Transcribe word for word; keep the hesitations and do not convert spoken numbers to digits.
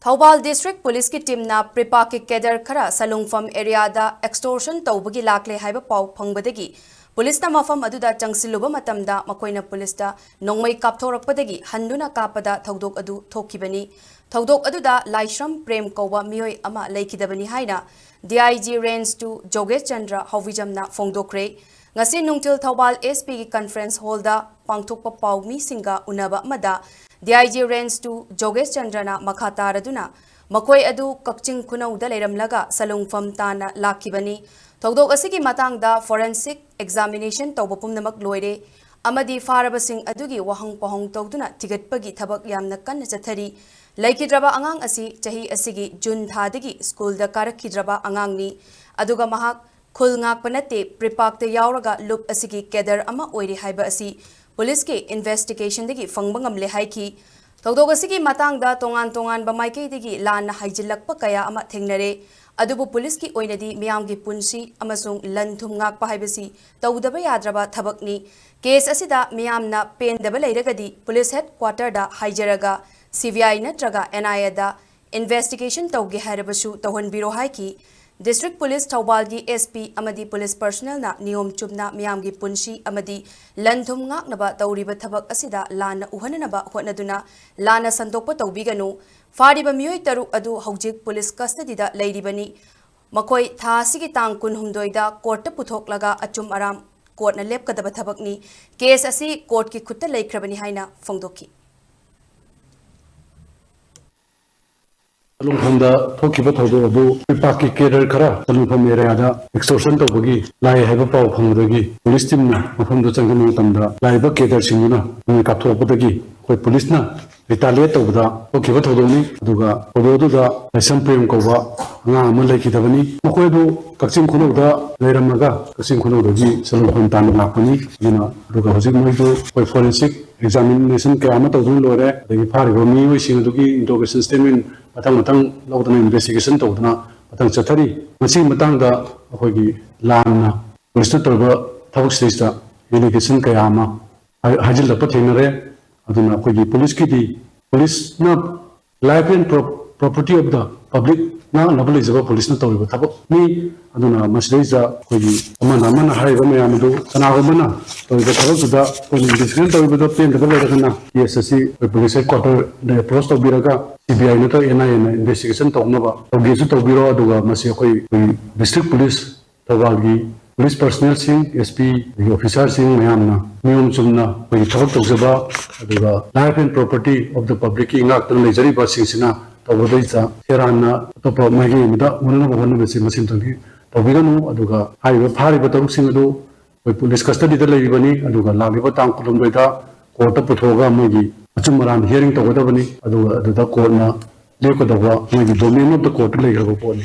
Thoubal district ꯄꯨꯂꯤꯁꯀꯤ ꯇꯤꯝꯅ ꯄ꯭ꯔꯤꯄꯥꯛꯀꯤ cadre ꯈꯔ ꯁꯂꯨꯡꯐꯝ ꯑꯦꯔꯤꯌꯥꯗ ꯑꯦꯛꯁꯇꯣꯔꯁꯟ ꯇꯧꯕꯒꯤ ꯂꯥꯛꯂꯦ ꯍꯥꯏꯕ ꯄꯥꯎ ꯐꯪꯕꯗꯒꯤ ꯄꯨꯂꯤꯁꯅ ꯃꯐꯝ ꯑꯗꯨꯗ ꯆꯪꯁꯤꯜꯂꯨꯕ ꯃꯇꯝꯗ ꯃꯈꯣꯏꯅ ꯄꯨꯂꯤꯁꯇ ꯅꯣꯡꯃꯩ ꯀꯥꯞꯊꯣꯔꯛꯄꯗꯒꯤ ꯍꯟꯗꯨꯅ ꯀꯥꯞꯄꯗ ꯊꯧꯗꯣꯛ ꯑꯗꯨ ꯊꯣꯛꯈꯤꯕꯅꯤ꯫ ꯊꯧꯗꯣꯛ ꯑꯗꯨꯗ ꯂꯥꯏꯁ꯭ꯔꯝ ꯄ꯭ꯔꯦꯝ ꯀꯧꯕ ꯃꯤꯑꯣꯏ ꯑꯃ ꯂꯩꯈꯤꯗꯕꯅꯤ ꯍꯥꯏꯅ D I G range two ꯖꯣꯒꯦꯁ ꯆꯟꯗ꯭ꯔ ꯍꯧꯕꯤꯖꯝꯅ ꯐꯣꯡꯗꯣꯛꯈ꯭ꯔꯦ꯫ ꯉꯁꯤ ꯅꯨꯡꯊꯤꯜ ꯊꯧꯕꯥꯜ ꯑꯦꯁ ꯄꯤꯒꯤ ꯀꯟꯐꯔꯦꯟꯁ ꯍꯣꯜꯗ ꯄꯥꯡꯊꯣꯛꯄ ꯄꯥꯎꯃꯤꯁꯤꯡꯒ ꯎꯅꯕ ꯑꯃꯗ D I G range two ꯖꯣꯒꯦꯁ ꯆꯟꯗ꯭ꯔꯅ ꯃꯈꯥ ꯇꯥꯔꯗꯨꯅ ꯃꯈꯣꯏ ꯑꯗꯨ ꯀꯛꯆꯤꯡ ꯈꯨꯅꯧꯗ ꯂꯩꯔꯝꯂꯒ ꯁꯂꯨꯡꯐꯝ ꯇꯥꯟꯅ ꯂꯥꯛꯈꯤꯕꯅꯤ꯫ ꯊꯧꯗꯣꯛ ꯑꯁꯤꯒꯤ ꯃꯇꯥꯡꯗ ꯐꯣꯔꯦꯟꯁꯤꯛ ꯑꯦꯛꯖꯥꯃꯤꯅꯦꯁꯟ ꯇꯧꯕ ꯄꯨꯝꯅꯃꯛ ꯂꯣꯏꯔꯦ ꯑꯃꯗꯤ ꯐꯥꯔꯕꯁꯤꯡ ꯑꯗꯨꯒꯤ ꯋꯥꯍꯪ ꯄꯥꯎꯍꯪ ꯇꯧꯗꯨꯅ ꯊꯤꯒꯠꯄꯒꯤ ꯊꯕꯛ ꯌꯥꯝꯅ ꯀꯟꯅ ꯆꯠꯊꯔꯤ꯫ ꯂꯩꯈꯤꯗ꯭ꯔꯕ ꯑꯉꯥꯡ ꯑꯁꯤ ꯆꯍꯤ ꯑꯁꯤꯒꯤ ꯖꯨꯟ ꯊꯥꯗꯒꯤ ꯁ꯭ꯀꯨꯜꯗ ꯀꯥꯔꯛꯈꯤꯗ꯭ꯔꯕ ꯑꯉꯥꯡꯅꯤ꯫ ꯑꯗꯨꯒ ꯃꯍꯥꯛ ꯈꯨꯜ ꯉꯥꯛꯄ ꯅꯠꯇꯦ, ꯄ꯭ꯔꯤꯄꯥꯛꯇ ꯌꯥꯎꯔꯒ ꯂꯨꯞ ꯑꯁꯤꯒꯤ ꯀꯦꯗꯔ ꯑꯃ ꯑꯣꯏꯔꯤ ꯍꯥꯏꯕ ꯑꯁꯤ ꯄꯨꯂꯤꯁꯀꯤ ꯏꯟꯚꯦꯁꯇꯤꯒꯦꯁꯟꯗꯒꯤ ꯐꯪꯕ ꯉꯝꯂꯦ ꯍꯥꯏꯈꯤ꯫ ꯊꯧꯗꯣꯛ ꯑꯁꯤꯒꯤ ꯃꯇꯥꯡꯗ ꯇꯣꯉꯥꯟ ꯇꯣꯉꯥꯟꯕ ꯃꯥꯏꯀꯩꯗꯒꯤ ꯂꯥꯟꯅ ꯍꯥꯏꯖꯤꯜꯂꯛꯄ ꯀꯌꯥ ꯑꯃ ꯊꯦꯡꯅꯔꯦ꯫ ꯑꯗꯨꯕꯨ ꯄꯨꯂꯤꯁꯀꯤ ꯑꯣꯏꯅꯗꯤ ꯃꯤꯌꯥꯝꯒꯤ ꯄꯨꯟꯁꯤ ꯑꯃꯁꯨꯡ ꯂꯟ ꯊꯨꯝ ꯉꯥꯛꯄ ꯍꯥꯏꯕꯁꯤ ꯇꯧꯗꯕ ꯌꯥꯗ꯭ꯔꯕ ꯊꯕꯛꯅꯤ꯫ ꯀꯦꯁ ꯑꯁꯤꯗ ꯃꯤꯌꯥꯝꯅ ꯄꯦꯟꯗꯕ ꯂꯩꯔꯒꯗꯤ ꯄꯨꯂꯤꯁ ꯍꯦꯗ ꯀ꯭ꯋꯥꯇꯔꯗ ꯍꯥꯏꯖꯔꯒ ꯁꯤ ꯕꯤ ꯑꯥꯏ ꯅꯠꯇ꯭ꯔꯒ ꯑꯦꯟ ꯑꯥꯏ ꯑꯦꯗ ꯏꯟꯚꯦꯁꯇꯤꯒꯦꯁꯟ ꯇꯧꯒꯦ ꯍꯥꯏꯔꯕꯁꯨ ꯇꯧꯍꯟꯕꯤꯔꯣ ꯍꯥꯏꯈꯤ꯫ ꯗꯤꯁꯇ꯭ꯔꯤꯛ ꯄꯨꯂꯤꯁ ꯊꯧꯕꯥꯜꯒꯤ ꯑꯦꯁ ꯄꯤ ꯑꯃꯗꯤ ꯄꯨꯂꯤꯁ ꯄꯔꯁꯅꯦꯜꯅ ꯅꯤꯌꯣꯝ ꯆꯨꯝꯅ ꯃꯤꯌꯥꯝꯒꯤ ꯄꯨꯟꯁꯤ ꯑꯃꯗꯤ ꯂꯟ ꯊꯨꯝ ꯉꯥꯛꯅꯕ ꯇꯧꯔꯤꯕ ꯊꯕꯛ ꯑꯁꯤꯗ ꯂꯥꯟꯅ ꯎꯍꯟꯅꯅꯕ ꯍꯣꯠꯅꯗꯨꯅ ꯂꯥꯟꯅ ꯁꯟꯗꯣꯛꯄ ꯇꯧꯕꯤꯒꯅꯨ꯫ ꯐꯥꯔꯤꯕ ꯃꯤꯑꯣꯏ ꯇꯔꯨꯛ ꯑꯗꯨ ꯍꯧꯖꯤꯛ ꯄꯨꯂꯤꯁ ꯀꯁꯇꯗꯤꯗ ꯂꯩꯔꯤꯕꯅꯤ꯫ ꯃꯈꯣꯏ ꯊꯥ ꯑꯁꯤꯒꯤ ꯇꯥꯡ ꯀꯨꯟꯍꯨꯝꯗꯣꯏꯗ ꯀꯣꯔꯠꯇ ꯄꯨꯊꯣꯛꯂꯒ ꯑꯆꯨꯝ ꯑꯔꯥꯟ ꯀꯣꯔꯠꯅ ꯂꯦꯞꯀꯗꯕ ꯊꯕꯛꯅꯤ꯫ ꯀꯦꯁ ꯑꯁꯤ ꯀꯣꯔꯠꯀꯤ ꯈꯨꯠꯇ ꯂꯩꯈ꯭ꯔꯕꯅꯤ ꯍꯥꯏꯅ ꯐꯣꯡꯗꯣꯛꯈꯤ꯫ ꯁꯂꯨꯡꯐꯝꯗ ꯊꯣꯛꯈꯤꯕ ꯊꯧꯗꯣꯛ ꯑꯗꯨ ꯄ꯭ꯔꯤꯄꯥꯛꯀꯤ ꯀꯦꯗꯔ ꯈꯔ ꯁꯂꯨꯡꯐꯝ ꯑꯦꯔꯤꯌꯥꯗ ꯑꯦꯛꯁꯇꯣꯔꯁꯟ ꯇꯧꯕꯒꯤ ꯂꯥꯛꯑꯦ ꯍꯥꯏꯕ ꯄꯥꯎ ꯐꯪꯕꯗꯒꯤ ꯄꯨꯂꯤꯁ ꯇꯤꯝꯅ ꯃꯐꯝꯗꯨ ꯆꯪꯁꯤꯟꯕ ꯃꯇꯝꯗ ꯂꯥꯛꯏꯕ ꯀꯦꯗꯔꯁꯤꯡꯗꯨꯅ ꯅꯣꯡꯃꯩ ꯀꯥꯞꯊꯣꯛꯄꯗꯒꯤ ꯑꯩꯈꯣꯏ ꯄꯨꯂꯤꯁꯅ ꯔꯤꯇꯥꯂꯤꯌꯦꯠ ꯇꯧꯕꯗ ꯊꯣꯛꯈꯤꯕ ꯊꯧꯗꯣꯛꯅꯤ꯫ ꯑꯗꯨꯒ ꯊꯧꯗꯣꯛ ꯑꯗꯨꯗ ꯂꯥꯏꯁ꯭ꯔꯝ ꯄ꯭ꯔꯦꯝ ꯀꯧꯕ ꯑꯉꯥꯡ ꯑꯃ ꯂꯩꯈꯤꯗꯕꯅꯤ꯫ ꯃꯈꯣꯏ ꯑꯗꯨ ꯀꯛꯆꯤꯡ ꯈꯨꯅꯧꯗ ꯂꯩꯔꯝꯃꯒ ꯀꯛꯆꯤꯡ ꯈꯨꯅꯧꯗꯒꯤ ꯁꯂꯨꯡꯐꯝ ꯇꯥꯟꯅ ꯂꯥꯛꯄꯅꯤ꯫ ꯑꯗꯨꯅ ꯑꯗꯨꯒ ꯍꯧꯖꯤꯛ ꯃꯣꯏꯗꯨ ꯑꯩꯈꯣꯏ ꯐꯣꯔꯦꯟꯁꯤꯛ ꯑꯦꯛꯖꯥꯃꯤꯅꯦꯁꯟ ꯀꯌꯥ ꯑꯃ ꯇꯧꯗꯨꯅ ꯂꯣꯏꯔꯦ꯫ ꯑꯗꯒꯤ ꯐꯥꯔꯤꯕ ꯃꯤꯑꯣꯏꯁꯤꯡ ꯑꯗꯨꯒꯤ ꯏꯟꯇ꯭ꯔꯣꯒꯦꯁꯟ ꯁ꯭ꯇꯦꯠꯃꯦꯟ ꯃꯊꯪ ꯃꯊꯪ ꯂꯧꯗꯅ ꯏꯟꯚꯦꯁꯇꯤꯒꯦꯁꯟ ꯇꯧꯗꯅ ꯃꯊꯪ ꯆꯠꯊꯔꯤ꯫ ꯃꯁꯤꯒꯤ ꯃꯇꯥꯡꯗ ꯑꯩꯈꯣꯏꯒꯤ ꯂꯥꯟꯅ ꯄꯨꯂꯤꯁꯅ ꯇꯧꯔꯤꯕ ꯊꯕꯛꯁꯤꯗꯩꯁꯤꯗ ꯑꯦꯂꯤꯒꯦꯁꯟ ꯀꯌꯥ ꯑꯃ ꯍꯥꯏ-, ꯍꯥꯏꯖꯤꯜꯂꯛꯄ ꯊꯦꯡꯅꯔꯦ꯫ ꯑꯗꯨꯅ ꯑꯩꯈꯣꯏꯒꯤ ꯄꯨꯂꯤꯁꯀꯤꯗꯤ ꯄꯨꯂꯤꯁꯅ life and prop property of the public ꯉꯥꯛꯅꯕ ꯂꯩꯖꯕ ꯄꯨꯂꯤꯁꯅ ꯇꯧꯔꯤꯕ ꯊꯕꯛꯅꯤ꯫ ꯑꯗꯨꯅ ꯃꯁꯤꯗꯩꯁꯤꯗ ꯑꯩꯈꯣꯏꯒꯤ ꯑꯃꯅ ꯑꯃꯅ ꯍꯥꯏꯔꯤꯕ ꯃꯌꯥꯝ ꯑꯗꯨ ꯀꯅꯥꯒꯨꯝꯕꯅ ꯇꯧꯔꯤꯕ ꯊꯕꯛꯇꯨꯗ ꯑꯩꯈꯣꯏꯅ investigation ꯇꯧꯔꯤꯕꯗ ꯄꯦꯟꯗꯕ ꯂꯩꯔꯒꯅ case ꯑꯁꯤ ꯑꯩꯈꯣꯏ police headquarter ꯗ approach ꯇꯧꯕꯤꯔꯒ C B I ꯅꯠꯇ꯭ꯔꯒ N I A ꯅ investigation ꯇꯧꯅꯕ ꯇꯧꯒꯦꯁꯨ ꯇꯧꯕꯤꯔꯣ꯫ ꯑꯗꯨꯒ ꯃꯁꯤ ꯑꯩꯈꯣꯏ, ꯑꯩꯈꯣꯏ district police ꯊꯧꯕꯥꯜꯒꯤ police personnel ꯁꯤꯡ, S P ꯑꯗꯒꯤ officer ꯁꯤꯡ ꯃꯌꯥꯝꯅ ꯅꯤꯌꯣꯝ ꯆꯨꯝꯅ ꯑꯩꯈꯣꯏꯒꯤ ꯊꯕꯛ ꯇꯧꯖꯕ, ꯑꯗꯨꯒ life and property of the public ꯀꯤ ꯉꯥꯛꯇꯨꯅ ꯂꯩꯖꯔꯤꯕꯁꯤꯡꯁꯤꯅ ꯇꯧꯕꯗꯩꯗ ꯁꯦꯔꯥꯟꯅ ꯑꯇꯣꯞꯄ ꯃꯥꯏꯀꯩ ꯑꯃꯗ ꯑꯣꯟꯅꯅꯕ ꯍꯣꯠꯅꯕꯁꯤ ꯃꯁꯤꯃꯇꯪꯗꯤ ꯇꯧꯕꯤꯒꯅꯨ꯫ ꯑꯗꯨꯒ ꯍꯥꯏꯔꯤꯕ ꯐꯥꯔꯤꯕ ꯇꯔꯨꯛꯁꯤꯡ ꯑꯗꯨ ꯑꯩꯈꯣꯏ police custody ꯗ ꯂꯩꯔꯤꯕꯅꯤ꯫ ꯑꯗꯨꯒ ꯂꯥꯛꯂꯤꯕ ꯇꯥꯡ ꯀꯨꯟꯍꯨꯝꯗꯣꯏꯗ court ꯇ ꯄꯨꯊꯣꯛꯑꯒ ꯃꯣꯏꯒꯤ ꯑꯆꯨꯝ ꯑꯔꯥꯟ hearing ꯇꯧꯒꯗꯕꯅꯤ꯫ ꯑꯗꯨꯒ ꯑꯗꯨꯗ court ꯅ ꯂꯦꯞꯀꯗꯧꯕ ꯃꯣꯏꯒꯤ domain of the court ꯇ ꯂꯩꯈ꯭ꯔꯕ ꯄꯣꯠꯅꯤ꯫